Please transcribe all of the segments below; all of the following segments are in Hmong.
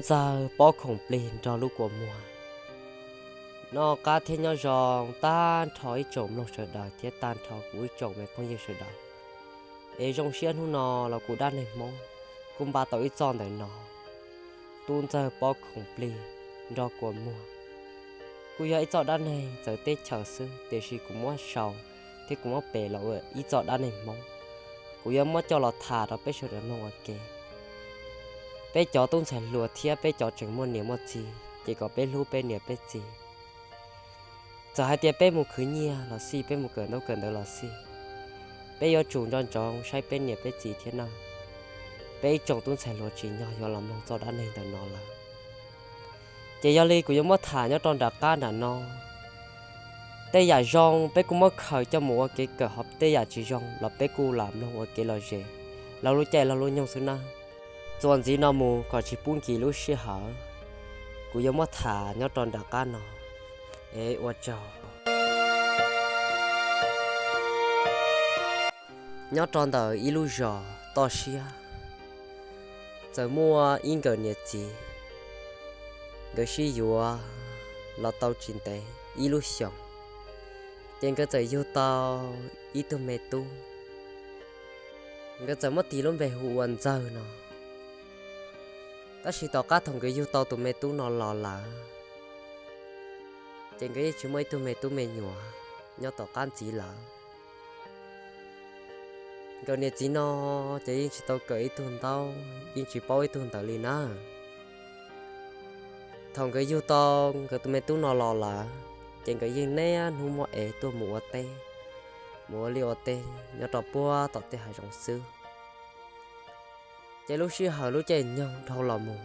Txawg pob khoom plig nrog lub kua muag. Noj qab thiab nyob zoo tag nrho ib tsoom mloog sawv daws thiab tag nrho kuv ib tsoom me phooj ywg sawv daws. Es zoo siab hnub no los kuv dab neeg Hmoob kuj npaj tau ib txoj ntawm no, tub ntxawg pob khoom plig nrog kua muag. Kuj yog ib txoj dab neeg txawv teb chaws xwb tiam sis kuv muab sau thiab kuv muab pes los ua ib txoj dab neeg Hmoob. Kuv yuav muab coj los tham rau peb sawv daws mloog ua ke. Peb cov tub ntxhais hluas thiab peb cov tseem muaj niam muaj txiv ces kom peb hlub peb niam peb txiv. Txawm hais tias peb mus khwv nyiaj los xij, peb mus kawm ntaub kawm ntawv los xij, peb yuav tsum nco ntsoov saib peb niam peb txiv thiab nawb. Peb ib tsoom tub ntxhais hluas tsim nyog yuav los mloog txoj dab neeg ntawm no lawm. Ces yog li kuv yuav muab tham nyob rau nram qab nram no. Tej yam zoo peb kuj muab khaws coj mus ua kev kawm, ho tej yam tsis zoo los peb kuj lam mloog ua kev lom zem laug lub caij laug lub nyoog xwb nawb. Txuas ntxiv no mus kom tsis pub nkim lub sij hawm, kuv yuav muab tham nyob rau nram qab no. Es ua tsaug. Nyob rau ntawm ib lub zos toj siab, txawm muaj ib nkawm niam txiv, nkawd sib yuav los tau tsis ntev ib lub xyoos, ces nkawd txawm yug tau ib tug me tub. Nkawd txawm muab tis lub npe hu ua Ntxawg no. Tab sis tom qab thaum nkawd yug tau tus me tub no los lawm, ces nkawd yeej tsis muaj ib tug me tub me nyuam nyob tom qab ntxiv lawm. Nkawm niam txiv no ces yeej tsis tau kawm ib tug ntaub, yeej tsis paub ib tug ntawv li nawb. Thaum nkawd yug tau nkawd tus me tub no los lawm, ces nkawd yeej niaj hnub muab ev tuaj mus ua teb, mus ua liaj ua teb nyob rau puag tom tej hav zoov xwb. Ces lub sij hawm lub caij nyoog dhau los mus,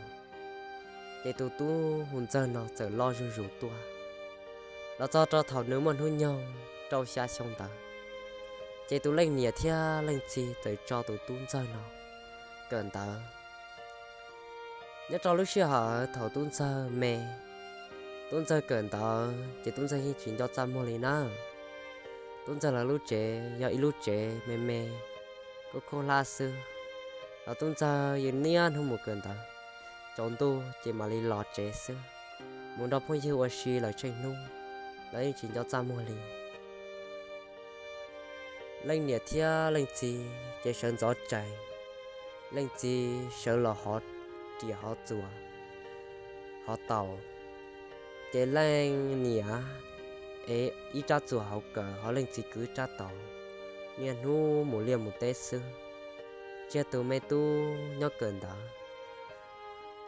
ces tus tub hu Ntxawg no txawm loj zuj zus tuaj. Los txog rau thaum nws muaj hnub nyoog rau xya xyoo ntawd, ces tus leej niam thiab leej txiv txawm tso tus tub Ntxawg no kawm ntawv. Nyob rau lub sij hawm thaum tub Ntxawg me, tub Ntxawg kawm ntawv ces tub Ntxawg yeej tsis nco txaj muag li nawb. Tub Ntxawg lawv lub tsev yog ib lub tsev me me, khoob khoob hlab xwb, los tub Ntxawg yeej niaj hnub mus kawm ntawv. Tsaus ntuj ces mam li los tsev xwb, mus nrog phooj ywg ua si lawm tsheej hnub, los yeej tsis nco txaj muag li. Leej niam thiab leej txiv ces sawv ntxov tsees, leej txiv sawv los hov riam hov txuas, hov taus, ces leej niam ev ib rab txuas hauv kawm, ho leej txiv kwv rab taus, niaj hnub mus liaj mus teb xwb, tsis yog tus me tub nyob kawm ntawv.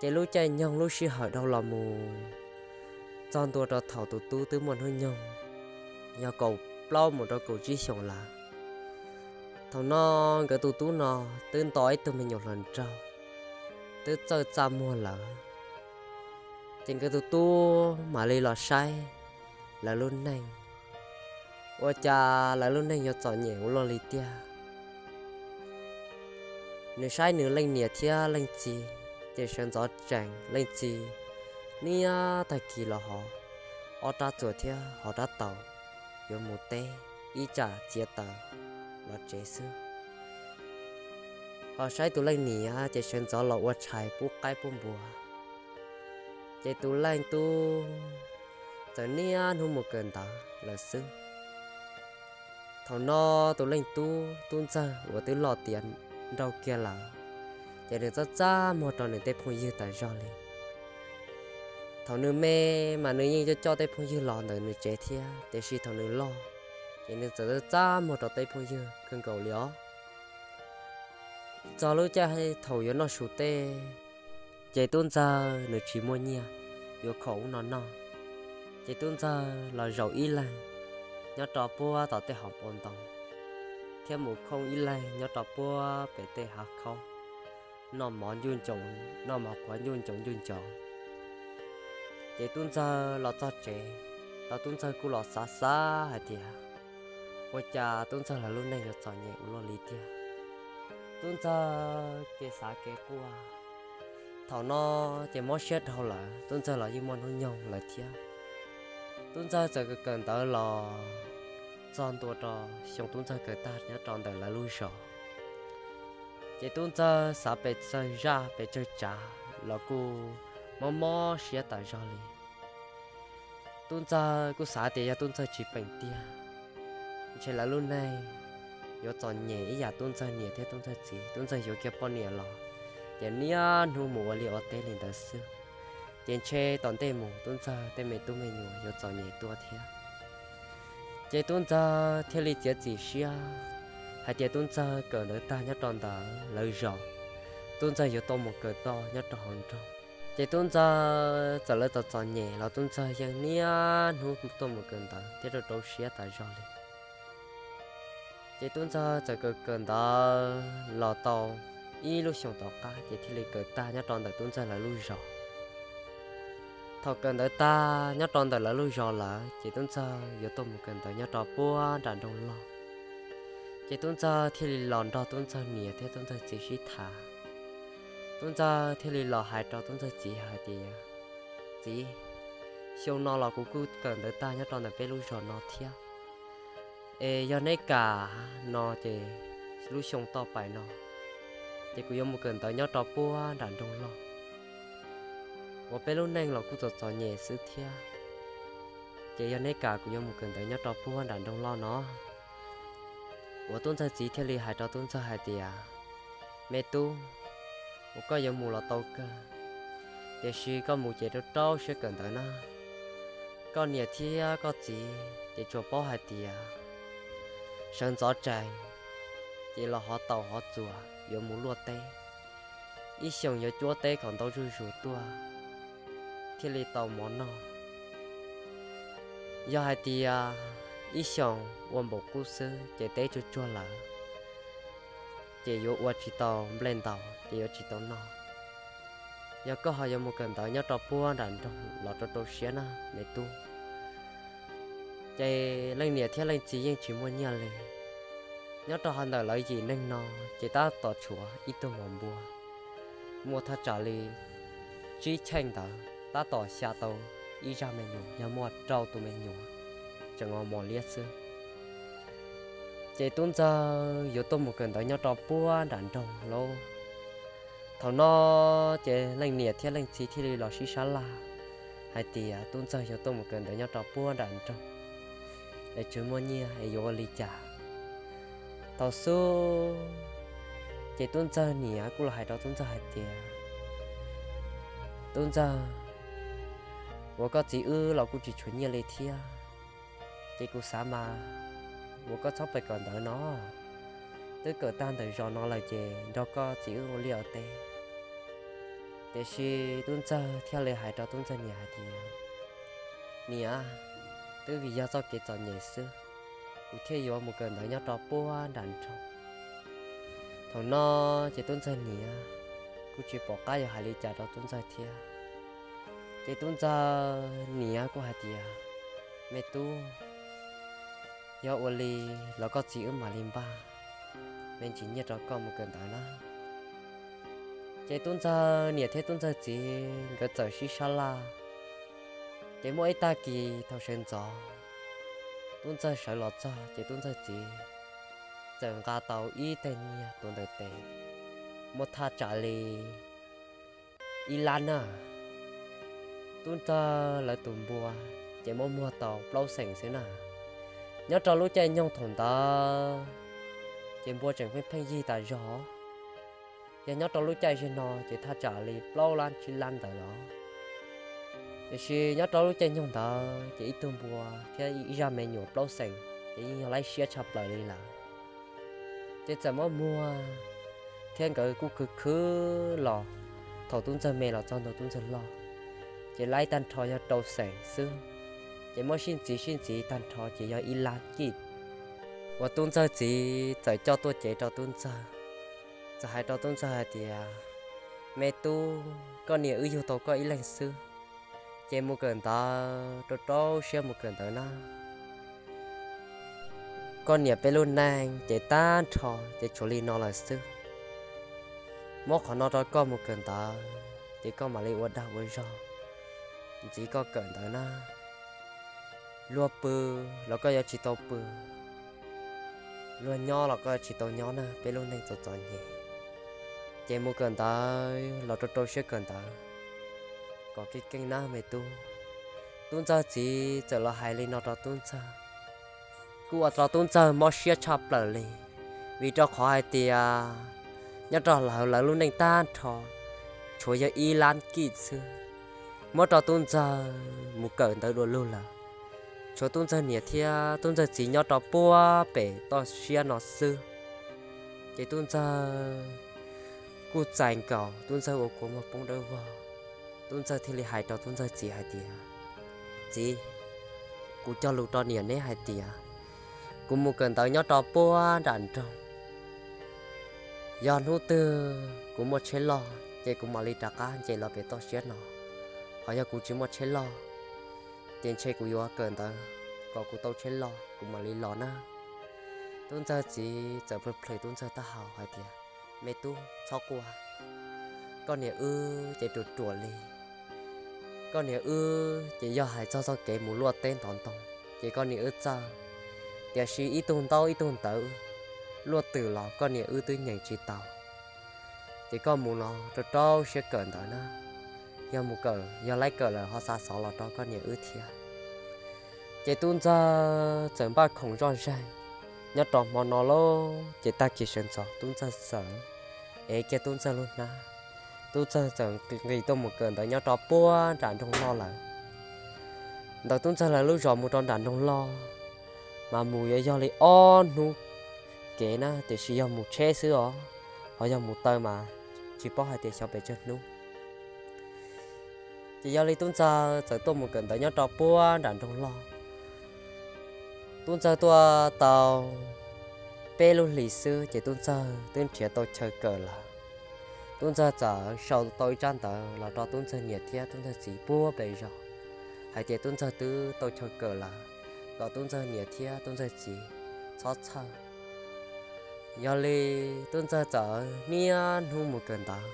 Ces lub caij nyoog lub sij hawm dhau los mus, txog ntua rau thaum tus tub twb muaj hnub nyoog yog kaum plaub mus rau kaum tsib xyoos lawm. Thaum no nkawd tus tub no twb nto ib tug me nyuam hluas nraug, twb txawj txaj muag lawm. Ces nkawd tus tub mam li los saib lawv lub neej, ua cas lawv lub neej yuav txom nyem ua luaj li tiag. Nws saib nws leej niam thiab leej txiv ces sawv ntxov tsees, leej txiv niaj tag kis los hov ob rab txuas thiab hov rab taus yuav mus teb, ib tsam txiav taws los tsev xwb. Ho saib tus leej niam ces sawv ntxov los ua tshais pub qaib pub npua. Ces tus leej tub txawm niaj hnub mus kawm ntawv lawm xwb. Thaum no tus leej tub, tub Ntxawg uas twb loj tiav nraug kiag lawm, ces nws txaj txaj muag rau nws tej phooj ywg tas zog li. Thaum nws me mas nws yeej coj coj tej phooj ywg los ntawm nws tsev thiab, tiam sis thaum nws loj ces nws txawm txaj txaj muag rau tej phooj ywg kawg nkaus li os. Txog lub caij thaum yuav noj su teb, ces tub Ntxawg nws tsis muaj nyiaj yuav khoom ub no noj, ces tub Ntxawg los zaum ib leeg nyob rau puag tom tej hauv paus ntoo, thiab mus khoom ib leeg nyob rau puag pem tej hav khaub, noj mov ncuj ncoos, noj mov qhuav ncuj ncoos ncuj ncoos. Ces tub Ntxawg los txog tsev, los tub Ntxawg kuj los xav xav hais tias, ua cas tub Ntxawg lawv lub neej yuav txom nyem ua luaj li tiag. Tub Ntxawg kev xav kev quaj. Thaum no ces mob siab dhau lawm, tub Ntxawg los yeej muaj hnub nyoog lawm thiab. Tub Ntxawg txawm kawm ntawv los txog ntua rau xyoo tub Ntxawg kawm tag nyob rau ntawm lawv lub zos. Ces tub Ntxawg xav pes tsawg zaj pes tsawg tsav los kuj mob mob siab tas zog li. Tub Ntxawg kuj xav tias yog Tub Ntxawg tsis peem tiag, ntshe lawv lub neej yuav txom nyem ib yam Tub Ntxawg niam thiab Tub Ntxawg txiv, Tub Ntxawg yuav kiag poj niam los, ces niaj hnub mus ua liaj ua teb li ntawd xwb. Ces ntshe tom ntej mus Tub Ntxawg tej me tub me nyuam yuav txom nyem tuaj thiab. Ces Tub Ntxawg thiaj li txiav txim siab hais tias Tub Ntxawg kawm ntawv tag nyob rau ntawm lawv zos, Tub Ntxawg yuav tuaj mus kawm toj nyob rau hauv nroog. Ces Tub Ntxawg txawm lawv txom txom nyem los Tub Ntxawg yeej niaj hnub tuaj mus kawm ntawv thiab rau rau siab tas zog li. Ces Tub Ntxawg txawm kawm kawm ntawv los tau ib lub xyoos tom qab ces thiaj li kawm tag nyob rau ntawm Tub Ntxawg lawv lub zos. Thaum kawm ntawv tag nyob rau ntawm lawv lub zos lawm ces Tub Ntxawg yuav tuaj mus kawm ntawv nyob rau puag nram nroog loj. Ces Tub Ntxawg thiaj li los nrog Tub Ntxawg niam thiab Tub Ntxawg txiv sib tham. Tub Ntxawg thiaj li los hais rau Tub Ntxawg txiv hais tias, Txiv, xyoo no los kuv kuj kawm ntawv tag nyob rau ntawm peb lub zos no thiab. Es yog neb kam no ces lub xyoo toj pais no ces kuv yuav mus kawm ntawv nyob rau puag nram nroog loj. Uas peb lub neej los kuj txom txom nyem xwb thiab. Ces yog neb kam kuv yuav mus kawm ntawv nyob rau puag nram nroog loj no. Uas Tub Ntxawg txiv thiaj li hais rau Tub Ntxawg hais tias, Me tub, uas koj yuav mus los tau kawg, tiam sis koj mus ces rau rau siab kawm ntawv na. Koj niam thiab koj txiv ces tsuas paub hais tias sawv ntxov tsees ces los hov taus hov txuas yuav mus luaj teb, ib xyoos yuav cuab teb kom ntau zuj zus tuaj thiaj li tau mov noj. Yog hais tias ib xyoos ua npaum qub xwb ces teb tsuag tsuag lawm, ces yuav ua tsis tau nplej ntau ces yuav tsis tau noj. Yog koj ho yuav mus kawm ntawv nyob rau puag nram nroog los rau rau siab na me tub. Ces leej niam thiab leej txiv yeej tsis muaj nyiaj li. Nyob rau hauv ntawm lawv yim neeg no ces tab tom tshuav ib tug maum npua muaj thaj tsam li tsib cheej ntawd, tab tom xya tau ib zaj me nyuam, yog muaj rau tus me nyuam tseem mos mos liab xwb. Ces Tub Ntxawg yuav tuaj mus kawm ntawv nyob rau puag nram nroog lauj. Thaum no ces leej niam thiab leej txiv thiaj li los sib sab laj hais tias Tub Ntxawg yuav tuaj mus kawm ntawv nyob rau puag nram nroog es tsis muaj nyiaj es yuav ua li cas. Thaum xub ces Tub Ntxawg niam kuj los hais rau Tub Ntxawg hais tias, Tub Ntxawg, uas koj txiv wb los kuj tsis tshuav nyiaj li thiab, ces kuv xav mas uas koj txhob pais kawm ntawv no, twb kawm tag ntawm zos no lawm ces nrog koj txiv wb ua liaj ua teb. Tiam sis Tub Ntxawg thiaj li hais rau Tub Ntxawg niam hais tias, Niam, twb vim yog txoj kev txom nyem xwb, kuv thiaj yuav mus kawm ntawv nyob rau puag nram nroog. Thaum no ces Tub Ntxawg niam kuj tsis pom qab yuav hais li cas rau Tub Ntxawg thiab. Ces Tub Ntxawg niam kuj hais tias, Me tub, yog ua li los koj txiv wb mam li npaj me ntsis nyiaj rau koj mus kawm ntawv na. Ces Tub Ntxawg niam thiab Tub Ntxawg txiv nkawd txawm sib sab laj. Ces muaj ib tag kis thaum sawv ntxov, Tub Ntxawg sawv los txog ces Tub Ntxawg txiv txawm nqa tau ib teg nyiaj tuav ntawm tes, muaj thaj tsam li ib lab na. Tub Ntxawg lawv tus npua ces muab muag tau plaub xeem xwb na. Nyob rau lub caij nyoog thaum ntawd ces npua tseem pheej pheej yig tas zog. Yog nyob rau lub caij zim no ces thaj tsam li plaub lab tsib lab ntawd los. Tiam sis nyob rau lub caij nyoog ntawd ces ib tug npua thiab ib zaj me nyuam plaub xeem ces yeej yog laib siab tshaj plaws li lawm. Ces txawm muab muag thiab nkawd kuj khwv khwv los, thaum Tub Ntxawg me los txog ntua Tub Ntxawg loj, ces laib tag nrho yog rau xeem xwb. Ces muab sib ntxiv sib ntxiv tag nrho ces yog ib lab kij. Uas Tub Ntxawg txiv txawm coj tuaj cev rau Tub Ntxawg, txawm hais rau Tub Ntxawg hais tias, Me tub, koj niam wb yug tau koj ib leeg xwb, ces mus kawm ntawv rau rau siab mus kawm ntawv na. Koj niam peb lub neej ces tag nrho ces tshuav li no lawm xwb. Muab qhov no rau koj mus kawm ntawv ces koj mam li ua dag ua zog ntxiv koj kawm ntawv na. Luag pw los koj yuav tsis tau pw, luag nyob los koj yuav tsis tau nyob na, peb lub neej txom txom nyem. Ces mus kawm ntawv los rau rau siab kawm ntawv. kom keej keej nawb me tub. Tub Ntxawg txiv txawm los hais li no rau Tub Ntxawg, kuj ua rau Tub Ntxawg mob siab tshaj plaws li, vim rau qhov hais tias nyob rau hauv lawv lub neej tag nrho tshuav yog ib lab kij xwb, muab rau Tub Ntxawg mus kawm ntawv dua lug lawm, tshuav Tub Ntxawg niam thiab Tub Ntxawg txiv nyob rau puag pem toj siab no xwb. Ces Tub Ntxawg kuj txais nkaus Tub Ntxawg ua kua muag poob dawb vog. Tub Ntxawg thiaj li hais rau Tub Ntxawg txiv hais tias, Txiv, kuv cog lus rau niam neb hais tias kuv mus kawm ntawv nyob rau puag nram nroog, yog hnub twg kuv muaj tsheb loj ces kuv mam li rov qab nce los pem toj siab no, ho yog kuv tsis muaj tsheb loj ces ntshe kuv yuav kawm ntawv kom kuv tau tsheb loj kuv mam li los nawb. Tub Ntxawg txiv txawm plhws plhws Tub Ntxawg taub hau hais tias, Me tub, txhob quaj, koj niam wb ces ruam ruam li. Koj niam wb ces yog hais txog txoj kev mus luaj teb ntov ntoo ces koj niam wb txawj, tiam sis ib tug ntaub ib tug ntawv luaj twg los koj niam wb twb nyeem tsis tau. Ces koj mus no rau rau siab kawm ntawv na, yog mus kawm yog laib kawm lawm ho xa xov los rau koj niam wb thiab. Ces Tub Ntxawg txawm npaj khoom zoj zeeg nyob rau hmo no lauj, ces tag kis sawv ntxov Tub Ntxawg txawm ev kiag Tub Ntxawg lub hnab, Tub Ntxawg txawm nqis tuaj mus kawm ntawv nyob rau puag nram nroog loj lawm. Ntawm Tub Ntxawg lawv lub zos mus rau nram nroog loj mas mus yuav yog li ob hnub kev na, tiam sis yog mus tsheb xwb os, ho yog mus taw mas tsis paub hais tias xyov pes tsawg hnub. Ces yog li Tub Ntxawg txawm tuaj mus kawm ntawv nyob rau puag nram nroog loj. Tub Ntxawg tuaj tau peb lub hlis xwb ces Tub Ntxawg twb nrhiav tau chaw kawm lawm. Tub Ntxawg txawm sau tau ib tsab ntawv los rau Tub Ntxawg niam thiab Tub Ntxawg txiv puag pem zos hais tias Tub Ntxawg twb tau chaw kawm lawm, kom Tub Ntxawg niam thiab Tub Ntxawg txiv txhob txhawj. Yog li Tub Ntxawg txawm niaj hnub mus kawm ntawv.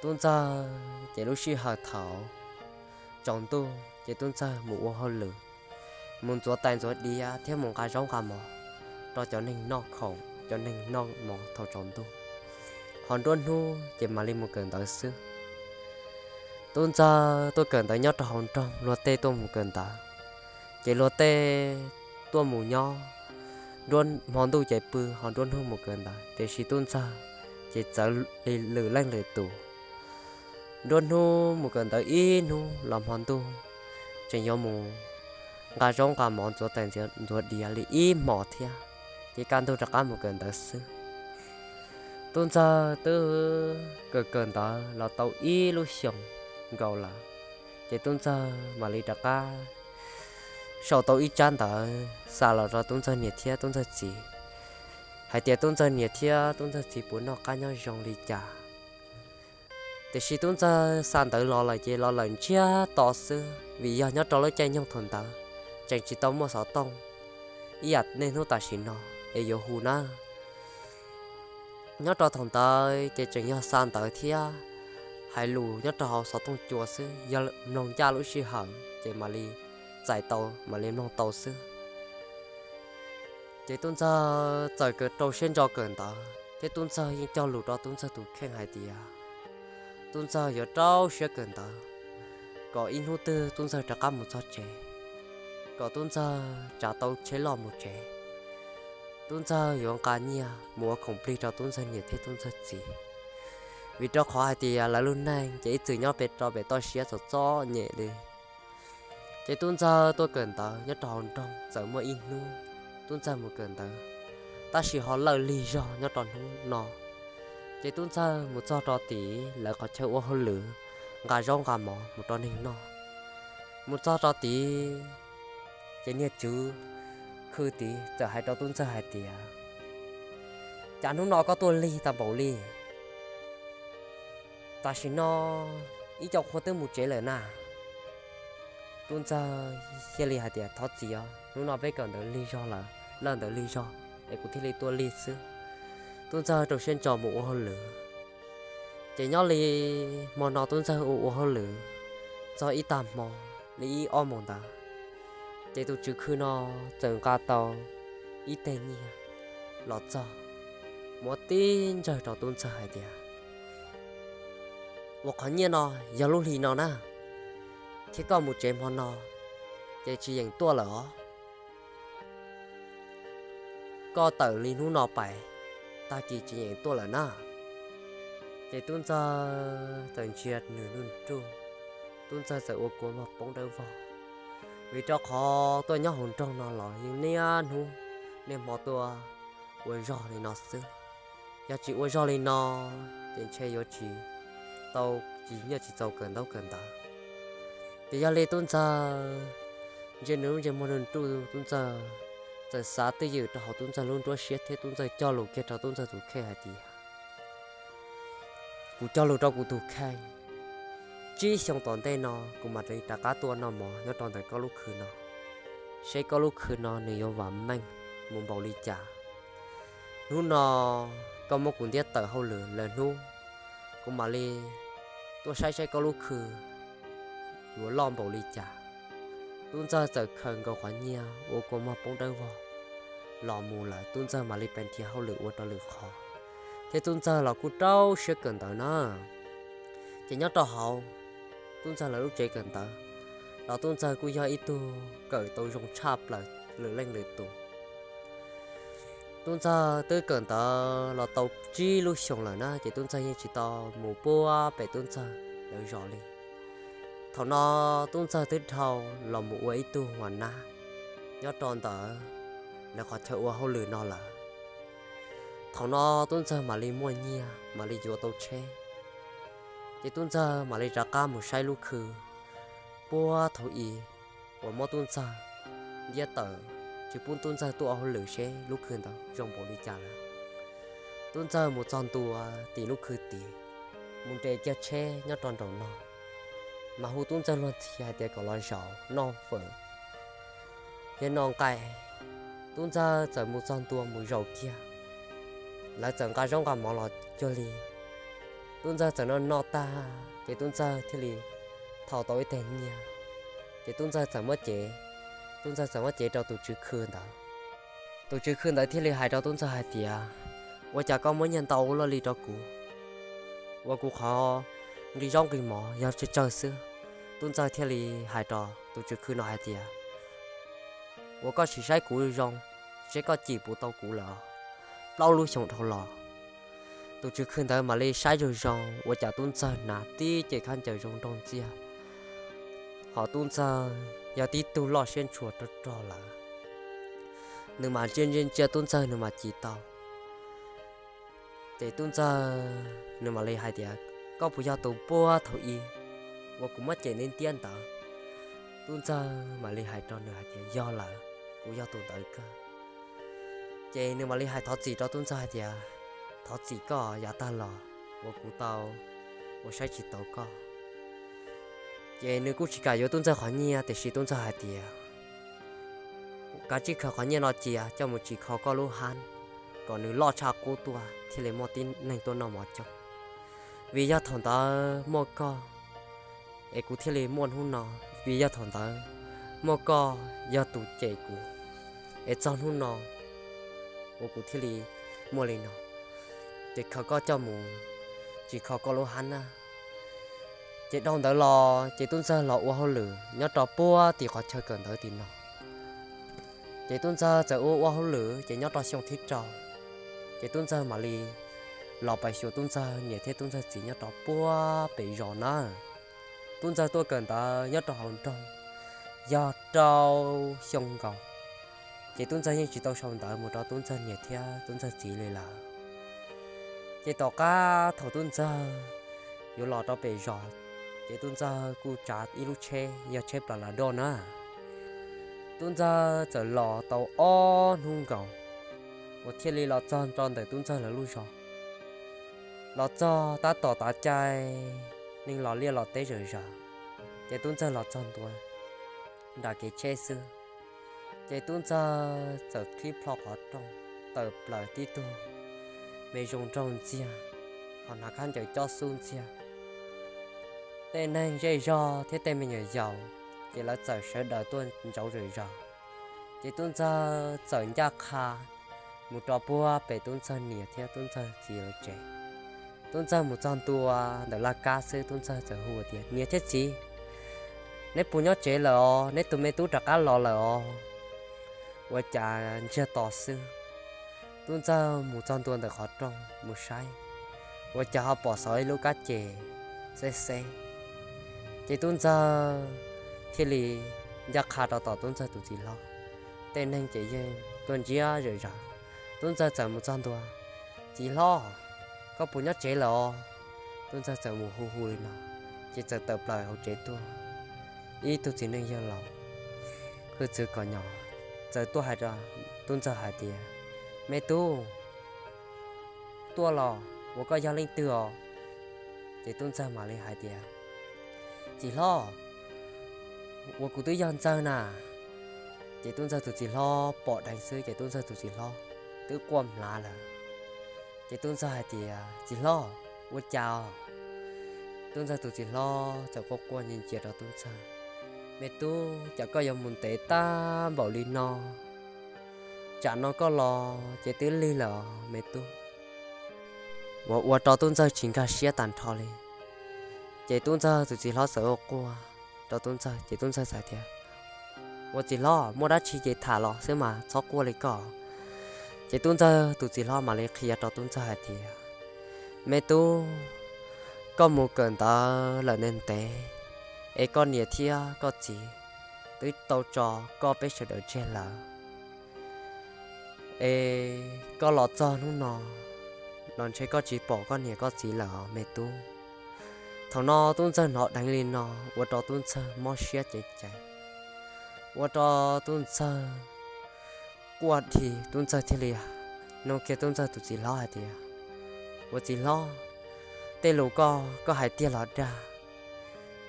Tub Ntxawg ces lub sij hawm thaum tsaus ntuj ces Tub Ntxawg mus ua hauj lwm, mus ntxuav tais ntxuav diav thiab mus nqa zaub nqa mov rau cov neeg noj khoom, cov neeg noj mov thaum tsaus ntuj, ho nruab hnub ces mam li mus kawm ntawv xwb. Tub Ntxawg tuaj kawm ntawv nyob rau hauv nroog, luag tej tuaj mus kawm ntawv, ces luag tej tuaj mus nyob, nruab hmo ntuj ces pw ho nruab hnub mus kawm ntawv, tiam sis Tub Ntxawg ces txawv li lwm leej lwm tus. Nruab hnub mus kawm ntawv ib hnub los hmo ntuj tseem yuav mus nqa zaub nqa mov ntxuav tais ntxuav diav li ib hmos thiab, ces kaj ntug rov qab mus kawm ntawv xwb. Tub Ntxawg twb kawm kawm ntawv los tau ib lub xyoos nkaus lawm, ces Tub Ntxawg mam li rov qab sau tau ib tsab ntawv xa los rau Tub Ntxawg niam thiab Tub Ntxawg txiv, hais tias Tub Ntxawg niam thiab Tub Ntxawg txiv puas noj qab nyob zoo li cas. Tiam sis Tub Ntxawg xa ntawv los lawm ces los lawm ntsiag to xwb, vim yog nyob rau lub caij nyoog thaum ntawd tseem tsis tau muaj xov tooj ib yam niaj hnub tam sim no es yuav hu na. Nyob rau thaum ntawd ces tseem yog xa ntawv thiab hais lus nyob rau hauv xov tooj cua xwb, yog mloog ncaj lub sij hawm ces mam li txais tau mam li mloog tau xwb. Ces Tub Ntxawg txawm kawm rau siab ntso kawm ntawv thiab Tub Ntxawg yeej cog lus rau Tub Ntxawg tus kheej hais tias Tub Ntxawg yuav rau siab kawm ntawv kom ib hnub twg Tub Ntxawg rov qab mus txog tsev, kom Tub Ntxawg tsav tau tsheb loj mus tsev. Tub Ntxawg yuav nqa nyiaj mus ua khoom plig rau Tub Ntxawg niam thiab Tub Ntxawg txiv, vim rau qhov hais tias lawv lub neej ces ib txwm nyob pem rau pem toj siab txom txom nyem li. Ces Tub Ntxawg tuaj kawm ntawv nyob rau hauv nroog txawm muaj ib hnub Tub Ntxawg mus kawm ntawv, tab sis ho lawj lig zog nyob rau hnub no. Ces Tub Ntxawg mus txog rau tim lawv qhov chaw ua hauj lwm, nqa zaub nqa mov mus rau neeg noj. Mus txog rau tid, ces niag tswv khw tid txawm hais rau Tub Ntxawg hais tias, Cas hnub no koj tuaj lig tag npaum li? Tam sim no ib co qhua twb mus tsev lawm na. Tub Ntxawg thiaj li hais tias, Thov txim os, hnub no peb kawm ntawv lig zog lawm, lawj ntawv lig zog es kuv thiaj li tuaj lig xwb. Tub Ntxawg rau siab ntso mus ua hauj lwm. Ces nyob li hmo no Tub Ntxawg ua ua hauj lwm txog ib tag hmo li ib ob moos ntawd, ces tus tswv khw no txawm nqa tau ib teg nyiaj los txog, muab tib ntsawg rau Tub Ntxawg hais tias, Ua qhov nyiaj no yog lub hli no na. thiab koj mus tsev hmo no ces tsis yeem tuaj lawm os. Koj tawm li hnub no pais, tag kis tsis yeem tuaj lawm na. Ces tub ntxawg txawm ntsia nws nruj nruj, tub ntxawg txawm ua kua muag poob dawb vog, vim rau qhov tuaj nyob hauv nroog no los yeej niaj hnub niaj hmo tuaj ua zog li no xwb. Yog tsis ua zog li no ces ntshe yuav tsis tau, tsis nyuaj tsis txaus kawm ntaub kawm ntawv. Ces yog li tub ntxawg ntsia nws lub ntsej muag nruj nruj, tub ntxawg txawm xav twj ywm rau hauv tub ntxawg lub nruab siab thiab tub ntxawg cog lus kiag rau tub ntxawg tus kheej hais tias, kuv cog lus rau kuv tus kheej, tsib xyoo tom ntej no kuv mam li rov qab tuaj noj mov nyob rau ntawm koj lub khw no, seb koj lub khw no nws yuav vam meej mus npaum li cas. Hnub no koj muab kuv ntiab tawm hauj lwm lawm hnub, kuv mam li tuaj saib saib koj lub khw yuav loj npaum li cas. Tub ntxawg txawm khaws nkaus qhov nyiaj ua kua muag poob dawb vog los mus lawm, tub ntxawg mam li pes nrhiav hauj lwm ua rau lwm qhov, thiab tub ntxawg los kuj rau siab kawm ntawv na. Ces nyob rau hauv tub ntxawg lawv lub tsev kawm ntawv los tub ntxawg kuj yog ib tug kawm tau zoo tshaj plaws lwm leej lwm tus. Tub ntxawg twb kawm ntawv los tau tsib lub xyoos lawm na, ces tub ntxawg yeej tsis tau mus puag pem tub ntxawg lawv zos li. Thaum no tub ntxawg twb dhau los mus ua ib tug huas nab nyob rau ntawm lawv qhov chaw ua hauj lwm no lawm. Thaum no tub ntxawg mam li muaj nyiaj mam li yuav tau tsheb, ces tub ntxawg mam li rov qab mus saib lub khw puag thaum ub uas muab tub ntxawg ntiab tawm tsis pub tub ntxawg tuaj ua hauj lwm seb lub khw ntawd zoo npaum li cas lawm. Tub ntxawg mus txog ntua tim lub khw tid, mus nres kiag tsheb nyob rau nraum no, mas hu tub ntxawg luag ntxhi hais tias kom los zaum noj fawm thiab noj nqaij. Tub ntxawg txawm mus txog ntua mus zaum kiag, lawv txawm nqa zaub nqa mov los cuag li. Tub ntxawg txawm noj noj tag, ces tub ntxawg thiaj li thau tau ib teg nyiaj, ces tub ntxawg txawm muab cev, tub ntxawg txawm muab cev rau tus tswv khw ntawd. Tus tswv khw ntawd thiaj li hais rau tub ntxawg hais tias, ua cas koj muab nyiaj ntau ua luaj li rau kuv, ua kuv qhov nqi zaub nqi mov yog tsawg tsawg xwb. Tub ntxawg thiaj li hais rau tus tswv khw no hais tias, ua koj sim saib kuv zoo, seb koj cim puas tau kuv lawm. Plaub lub xyoos dhau los, tus tswv khw ntawd mam li saib zoo zoo ua cas tub ntxawg hnav tib cev khaub ncaws zoo nraug ntxiag, hos tub ntxawg yog tib tug loj siab ntshua rog rog lawm. Nws mam ntsia ntsia ntsia tub ntxawg nws mam cim tau. Ces tub ntxawg nws mam li hais tias, koj puas yog tus puag thaum ub uas kuv muab cev ntiab ntiab ntawd? Tub ntxawg mam li hais rau nws hais tias, yog lawm, kuv yog tus ntawd kawg. Ces nws mam li hais thov txim rau tub ntxawg hais tias, thov txim koj yav tag los uas kuv tau ua saib tsis taus koj. Ces nws kuj tsis kam yuav tub ntxawg qhov nyiaj, tiam sis tub ntxawg hais tias, kav tsij khaws qhov nyiaj no cia coj mus tsim kho koj lub hab kom nws loj tshaj qub tuaj thiaj li muaj tib neeg tuaj noj mov coob. Vim yog thaum ntawd muaj koj es kuv thiaj li muaj hnub no, vim yog thaum ntawd muaj koj yog tus cem kuv es txog hnub no uas kuv thiaj li muaj li no. Ces khaws koj coj mus tsim kho koj lub hab na. Ces dhau ntawd los ces tub ntxawg los ua hauj lwm nyob rau puag tim qhov chaw kawm ntawv tim no. Ces tub ntxawg txawm ua ua hauj lwm ces nyob rau xyoo thib rau, ces tub ntxawg mam li los pais xyuas tub ntxawg niam thiab tub ntxawg txiv nyob rau puag pem zos na. Tub ntxawg tuaj kawm ntawv nyob rau hauv nroog yog rau xyoo nkaus, ces tub ntxawg yeej tsis tau sau ntawv mus rau tub ntxawg niam thiab tub ntxawg txiv li lawm. Ces tom qab thaum tub ntxawg yuav los rau pem zos, ces tub ntxawg kuj tsav ib lub tsheb yog tsheb plas las doj na. Tub ntxawg txawm los tau ob hnub nkaus uas thiaj li los txog rau ntawm tub ntxawg lawv lub zos. Los txog tab tom tav caij neeg los liaj los teb zom zaws, ces tub ntxawg los txog ntua nram kev tsheb xwb, ces tub ntxawg txawm qhib plho qhov rooj tawm plaws tib tug me zoo nraug ntxiag, ho hnav khaub ncaws cob xub ntxiag. Tej neeg zej zog thiab tej me nyuam yaus ces lawv txawm sawv daws tuaj ntsauv zom zaws. Ces tub ntxawg txawm ncaj qha mus rau puag pem tub ntxawg niam thiab tub ntxawg txiv lawv tsev. Tub ntxawg mus txog ntua ntawm laj kab xwb, tub ntxawg txawm hu tias, niam thiab txiv, neb puas nyob tsev lawm os? Neb tus me tub rov qab los lawm os? Ua cas ntsiag to xwb, Tub Ntxawg mus txog ntua ntawm qhov rooj mus saib, ua cas ho pom xov ib lub kab ces xeb xeb. Ces Tub Ntxawg thiaj li ncaj qha rau tom Tub Ntxawg tus txiv hlob. Tej neeg ces yeej tuaj ntsia zom zaws. Tub Ntxawg txawm mus txog ntua, Txiv hlob, koj puas nyob tsev lawm os? Tub Ntxawg txawm mus hu hu li no, ces txawm tawm plaws hauv tsev tuaj ib tug txiv neej yawg laus hwj txwv kom nyom, txawm tuaj hais rau Tub Ntxawg hais tias, Me tub, tuaj los? Ua koj yog leej twg os? Ces Tub Ntxawg mam li hais tias, Txiv hlob, ua kuv twb yog Ntxawg na. Ces Tub Ntxawg tus txiv hlob pom dheev xwb ces Tub Ntxawg tus txiv hlob twb quaj hmlav lawm. Ces Tub Ntxawg hais tias, Txiv hlob, ua cas os? Tub Ntxawg tus txiv hlob txawm quaj quaj nciv ncias rau Tub Ntxawg, Me tub, cas koj yuav mus ntev tag npaum li no? Tsam no koj los ces twb lig lawm os me tub. Uas ua rau Tub Ntxawg tsis nkag siab tag nrho li. Ces Tub Ntxawg tus txiv hlob txawm ua quaj rau Tub Ntxawg ces Tub Ntxawg txawm tias, Ua txiv hlob, muaj dab tsi ces tham los xwb mas txhob quaj li koj. Ces Tub Ntxawg tus txiv hlob mam li qhia rau Tub Ntxawg hais tias, Me tub, koj mus kawm ntawv lawm ntev ntev, es koj niam thiab koj txiv twb tau tso koj peb sawv daws tseg lawm. Es koj los txog hnub no los ntshe koj tsis pom koj niam koj txiv lawm os me tub. Thaum no Tub Ntxawg hnov dheev li no ua rau Tub Ntxawg mob siab ceev ceev, ua rau Tub Ntxawg quaj dhi. Tub Ntxawg thiaj li nug kiag Tub Ntxawg tus txiv hlob hais tias, Ua txiv hlob, tej lus koj, koj hais tiag los dag?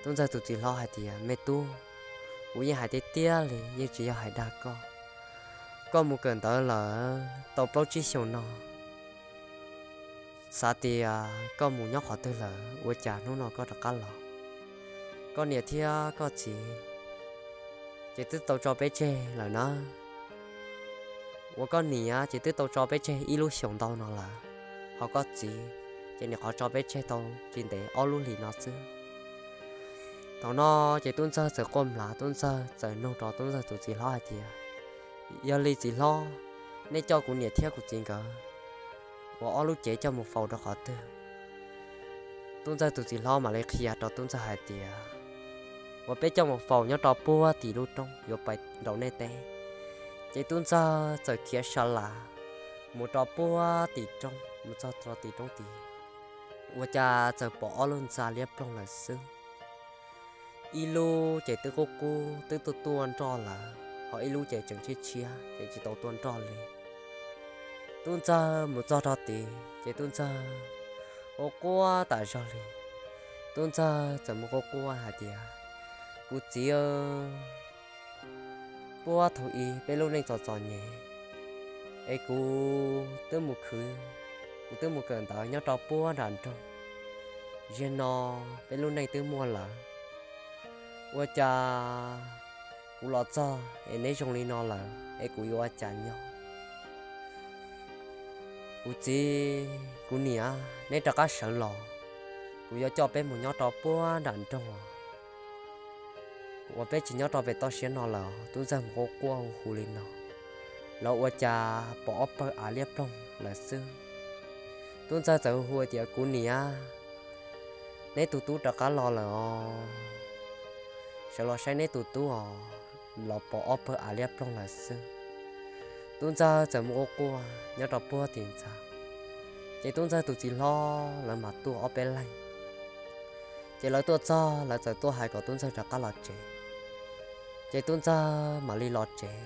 Tub Ntxawg tus txiv hlob hais tias, Me tub, kuv yeej hais tiag tiag li, yeej tsis yog hais dag koj. Koj mus kawm ntawv lawm tau plaub tsib xyoos no, xav tias koj mus nyob qhov twg lawm ua cas hnub no koj rov qab los? Koj niam thiab koj txiv ces twb tau tso peb tseg lawm na. Uas koj niam ces twb tau tso peb tseg ib lub xyoos ntau no lawm, ho koj txiv ces nyuam qhuav tso peb tseg tau tsis ntev ob lub hlis no xwb. Thaum no ces Tub Ntxawg txawm quaj hmlav, Tub Ntxawg txawm nug rau Tub Ntxawg tus txiv hlob hais tias, Yog li txiv hlob, nej coj kuv niam thiab kuv txiv nkawd ua ob lub cev coj mus faus rau qhov twg? Tub Ntxawg tus txiv hlob mam li qhia rau Tub Ntxawg hais tias, Uas peb coj mus faus nyob rau puag tim lub roob yuav pais nraum nej teb. Ces Tub Ntxawg txawm khiav sa las mus rau puag tim roob, mus txog rau tim roob tid, ua cas txawm pom ob lub ntxa liab ploog lawm xwb. Ib lub ces twb qub qub twb tuaj tuaj nroj lawm, ho ib lub ces tseem tshiab tshiab ces tsis tau tuaj nroj li. Tub Ntxawg mus txog rau tid ces Tub Ntxawg ua quaj tas zog li. Tub Ntxawg txawm mus quaj quaj hais tias, Kuv txiv, puag thaum ub peb lub neej txom txom nyem, es kuv twb mus khwv, kuv twb mus kawm ntawv nyob rau puag nram nroog. Zaum no peb lub neej twb muaj lawm, ua cas kuv los txog es neb zoo li no lawm es kuv yuav ua cas nyob? Kuv txiv kuv niam, neb rov qab sawv los, kuv yuav coj peb mus nyob rau puag nram nroog, uas peb tsis nyob rau pem toj siab no lawm. Tub Ntxawg mus quaj quaj hu hu li no, los ua cas pom ob pawg av liab ploog lawm xwb. Tub Ntxawg txawm hu hu tias, Kuv niam, neb tus tub rov qab los lawm os, sawv los saib neb tus tub os. Los pom ob pawg av liab ploog lawm xwb. Tub Ntxawg txawm mus quaj quaj nyob rau puag tim ntxa, ces Tub Ntxawg tus txiv hlob lawv mam tuaj ob peb leeg. Ces lawv tuaj txog lawv txawm tuaj hais kom Tub Ntxawg rov qab los tsev. Ces Tub Ntxawg mam li los tsev.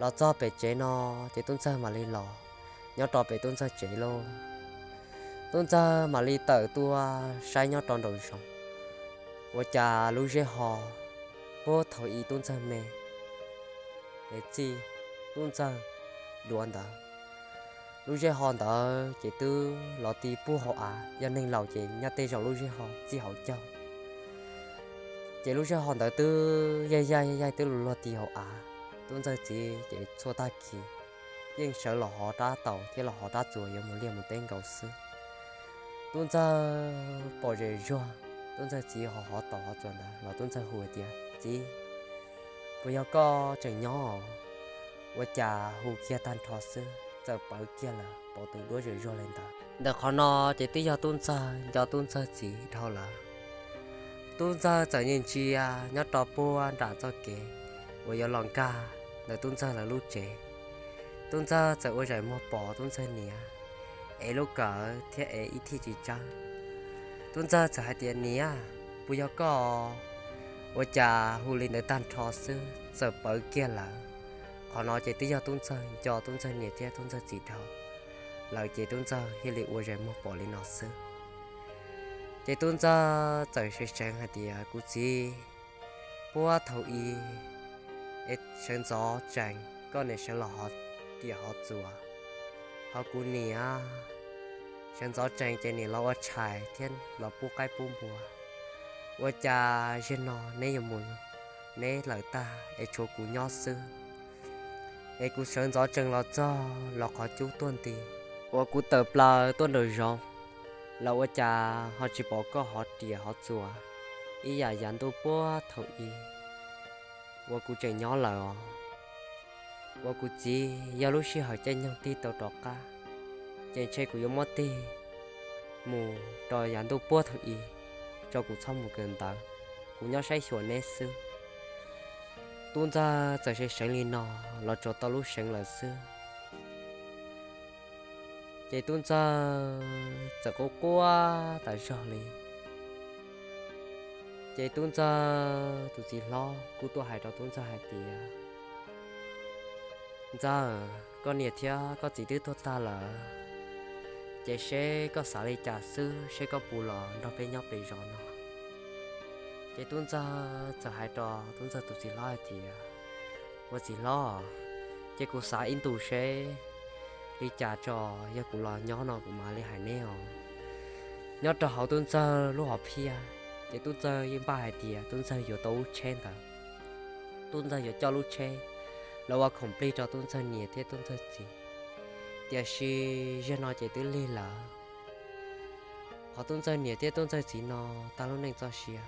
Los txog pem tsev no, ces Tub Ntxawg mam li los nyob rau pem Tub Ntxawg tsev lauj. Tub Ntxawg mam li tawm tuaj saib nyob rau nraum zoov, ua cas lub zeb ho puag thaum ub Tub Ntxawg me es txij Tub Ntxawg duav ntawd, lub zeb ho ntawd ces twb los ti puag hauv av. Yog neeg laus ces nyob tej zaum lub zeb ho txij hauv caug. Ces lub zeb ho ntawd twb yaig yaig yaig yaig twb luag luag ti hauv av. Tub Ntxawg txiv ces txhua tag kis yeej sawv los hov rab taus thiab los hov rab txuas yuav mus liaj mus teb nkaus xwb. Tub Ntxawg pom zem zuag, tub ntxawg txiv ho hov tau hov txuas ntawd los tub ntxawg hu tias, Txiv, puas yog koj tseem nyob? Ua cas hu kiag tag nrho xwb txawm pawv kiag lawm pom tus duab zom zuag li ntawd. Ntawm qhov no ces twb yog tub ntxawg nco tub ntxawg txiv dhau lawm. Tub ntxawg txawm ntsia ntsia nyob rau puag nram txoj kev uas yuav los nkag ntawm tub ntxawg lawv lub tsev. Tub ntxawg txawm ua zaim muag pom tub ntxawg niam ev lub kawm thiab ev ib thij txiv tsawb. Tub ntxawg txawm hais tias, Niam, puas yog koj? Ua cas hu li ntawd tag nrho xwb txawm pawv kiag lawm. Qhov no ces twb yog tub ntxawg nco tub ntxawg niam thiab tub ntxawg txiv dhau lawm ces tub ntxawg thiaj li ua zaim muag pom li no xwb. Ces tub ntxawg txawm seev seev hais tias, Kuv txiv, puag thaum i es sawv ntxov tsees koj niam sawv los hov riam hov txuas, ho kuv niam sawv ntxov tsees ces niam los ua tshais thiab los pub qaib pub npua. Ua cas zaum no neb yuav mus neb lawm tag es tshuav kuv nyob xwb? Es kuv sawv ntxov tsees los txog los qhov cub tuaj nti, uas kuv tawm plaws tuaj nraum zoov los ua cas ho tsis pom koj hov riam hov txuas ib yam yav ntuj puag thaum i uas kuv tseem nyob lawm os. Uas kuv txiv, yog lub sij hawm caij nyoog tig tau rov qab, ces ntshe kuv yuav muab tig mus rau yav ntuj puag thaum i, tso kuv txhob mus kawm ntawv, kuv nyob saib xyuas neb xwb. Tub ntxawg txawm seev seev li no los tsuas tau lub seev lawm xwb. Ces tub ntxawg txawm quaj quaj tas zog li. Ces tub ntxawg tus txiv hlob kuj tuaj hais rau tub ntxawg hais tias, Ntxawg, koj niam thiab koj txiv twb tuag tag lawm, ces seb koj xav li cas xwb, seb koj puas los nrog peb nyob pem zos no. Ces tub ntxawg txawm hais rau tub ntxawg tus txiv hlob hais tias, Ua txiv hlob, ces kuv xav ib ntus seb li cas tso, yog kuv los nyob no kuv mam li hais neb os. Nyob rau hauv tub ntxawg lub hom phiaj, ces tub ntxawg yeej npaj hais tias tub ntxawg yuav tau lub tsheb ntawd, tub ntxawg yuav coj lub tsheb los ua khoom plig rau tub ntxawg niam thiab tub ntxawg txiv. Tiam sis zaum no ces twb lig lawm. Qhov tub ntxawg niam thiab tub ntxawg txiv no tag lub neej txoj sia,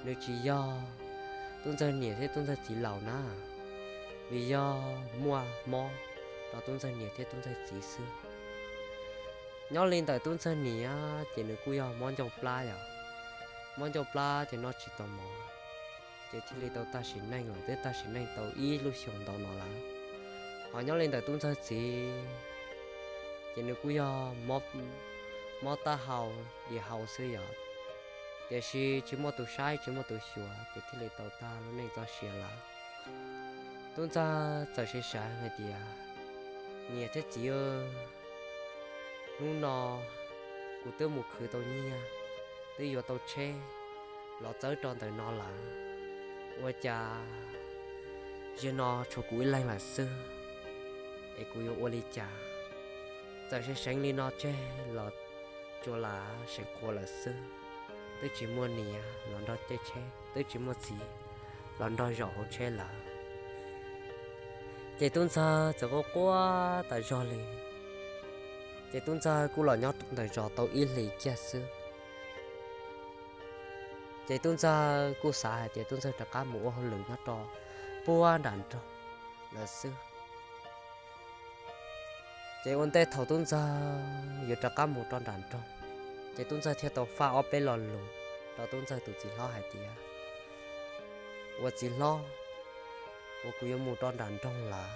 nws tsis yog tub ntxawg niam thiab tub ntxawg txiv laus na, vim yog muaj mob rau tub ntxawg niam thiab tub ntxawg txiv xwb. Nyob li ntawm tub ntxawg niam ces nws kuj yog mob ncauj plab yom, mob ncauj plab ces noj tsis tau mov, ces thiaj li tau tag sim neej lawm, twb tag sim neej tau ib lub xyoos ntau no lawm. Ho nyob li ntawm tub ntxawg txiv, ces nws kuj yog mob taub hau, diam hau xwb yom, tiam sis tsis muaj tus saib tsis muaj tus xyuas ces thiaj li tau tag lub neej txoj sia lawm. Tub ntxawg txawm seev seev hais tias, Niam thiab txiv, hnub no kuv twb mus khwv tau nyiaj, twb yuav tau tsheb los txawb rau ntawm no lawm, ua cas zaum no tshuav kuv ib leeg lawm xwb, es kuv yuav ua li cas? Txawm seev seev li no tseg los tsuas lam seev qhuav lawm xwb, twb tsis muaj niam los nrog caij tsheb, twb tsis muaj txiv los nrog zaum hauv tsheb lawm. Ces tub ntxawg txawm quaj quaj tas zog li. Ces tub ntxawg kuj los nyob ntawm zos tau ib hlis kiag xwb. Ces tub ntxawg kuj xav hais tias tub ntxawg rov qab mus ua hauj lwm nyob rau puag nram nroog lawm xwb. Ces ua ntej thaum tub ntxawg yuav rov qab mus rau nram nroog, ces tub ntxawg thiaj tau faj ob peb lo lus rau tub ntxawg tus txiv hlob hais tias, Ua txiv hlob, uas kuv yuav mus rau nram nroog lawm,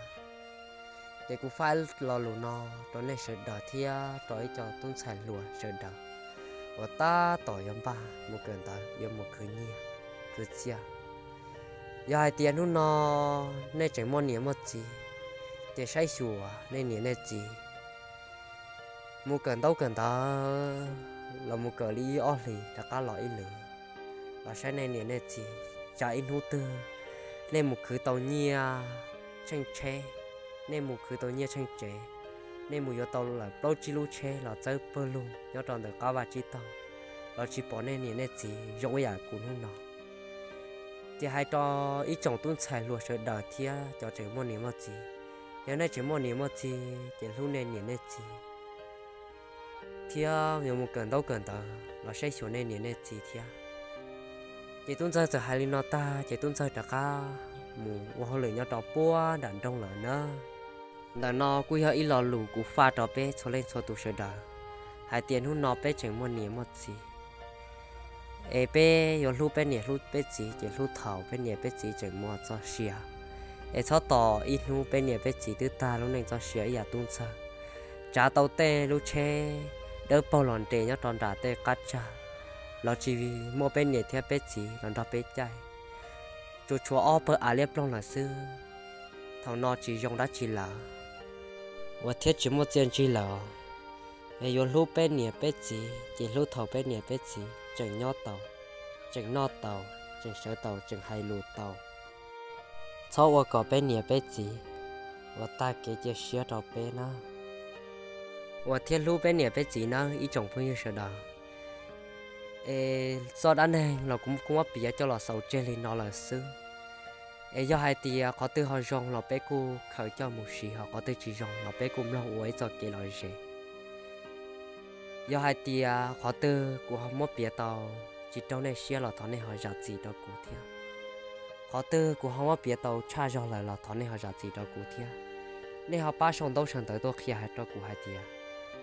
ces kuv faj lo lus no rau nej sawv daws thiab rau ib co tub ntxhais hluas sawv daws uas tab tom yuav npaj mus kawm ntawv, yuav mus khwv nyiaj khwv txiaj. Yog hais tias hnub no nej tseem muaj niam muaj txiv, ces saib xyuas nej niam nej txiv, mus kawm ntaub kawm ntawv los mus kawm li ib ob hlis rov qab los ib lwm, los saib nej niam nej txiv, tsam ib hnub twg nej mus khwv tau nyiaj tsheej tsheb, nej mus khwv tau nyiaj tsheej tsev, nej mus yuav tau lawm plaub tsib lub tsheb los txawb pawg lug nyob rau ntawm qab vaj tsib taug, los tsis pom nej niam nej txiv zoo ib yam kuv hnub no. Ces hais rau ib tsoom tub ntxhais hluas sawv daws thiab cov tseem muaj niam muaj txiv, yog nej tseem muaj niam muaj txiv ces hlub nej niam nej txiv, thiab yuav mus kawm ntaub kawm ntawv los saib xyuas nej niam nej txiv thiab. Ces tub ntxawg txawm hais li no tag ces tub ntxawg rov qab mus ua hauj lwm nyob rau puag nram nroog lawm na. Ntawm no kuj yog ib lo lus kuv faj rau peb txhua leej txhua tus sawv daws, hais tias hnub no peb tseem muaj niam muaj txiv, es peb yuav hlub peb niam hlub peb txiv ces hlub thaum peb niam peb txiv tseem muaj txoj sia. Es txhob tos ib hnub peb niam peb txiv twb tag lub neej txoj sia ib yam tub ntxawg tsav tau tej lub tsheb dawb paug los nres nyob rau nram tej qab tsag, los tsis muaj peb niam thiab peb txiv los nrog peb caij, tsuas tshuav ob pawg av liab ploog lawm xwb. Thaum no tsis zoo dab tsi lawm. Ua thiab tsis muaj txiaj ntsig lawm. Es yuav hlub peb niam peb txiv ces hlub thaum peb niam peb txiv tseem nyob tau, tseem noj tau, tseem sawv tau, tseem hais lus tau. Txhob ua kom peb niam peb txiv ua tag kev cia siab rau peb nawb. Ua thiab hlub peb niam peb txiv nawb ib tsoom phooj ywg sawv daws. Es txoj dab neeg los kuv kuj muab piav coj los xaus tseg li no lawm xwb. Es yog hais tias qhov twg ho zoo los peb kuj khaws coj mus siv, ho qhov twg tsis zoo los peb kuj mloog ua ib txoj kev lom zem. Yog hais tias qhov twg kuv ho muab piav tau tsis raug nej siab los thov nej ho zam txim rau kuv thiab. Qhov twg kuv ho muab piav tau tshaj zog lawm los thov nej ho zam txim rau kuv thiab. Nej ho pab sau ntaub sau ntawv tuaj qhia hais rau kuv hais tias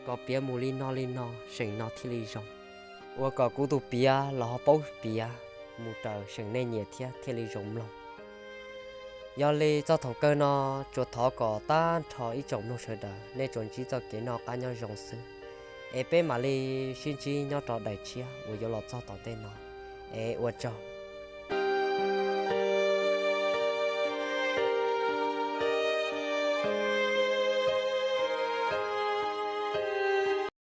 kom piav mus li no li no seem no thiaj li zoo. Ua kom kuv tus piav los ho paub piav mus raws seem nej nyiam thiab thiaj li zoo mloog. Yog li txog thaum kawg no tsuas thov kom tag nrho ib tsoom mloog sawv daws nej tsuas ntsib txoj kev noj qab nyob zoo xwb. Es peb mam li sib ntsib nyob rau daim tshiab uas yuav los txog tom ntej no. Es ua tsaug.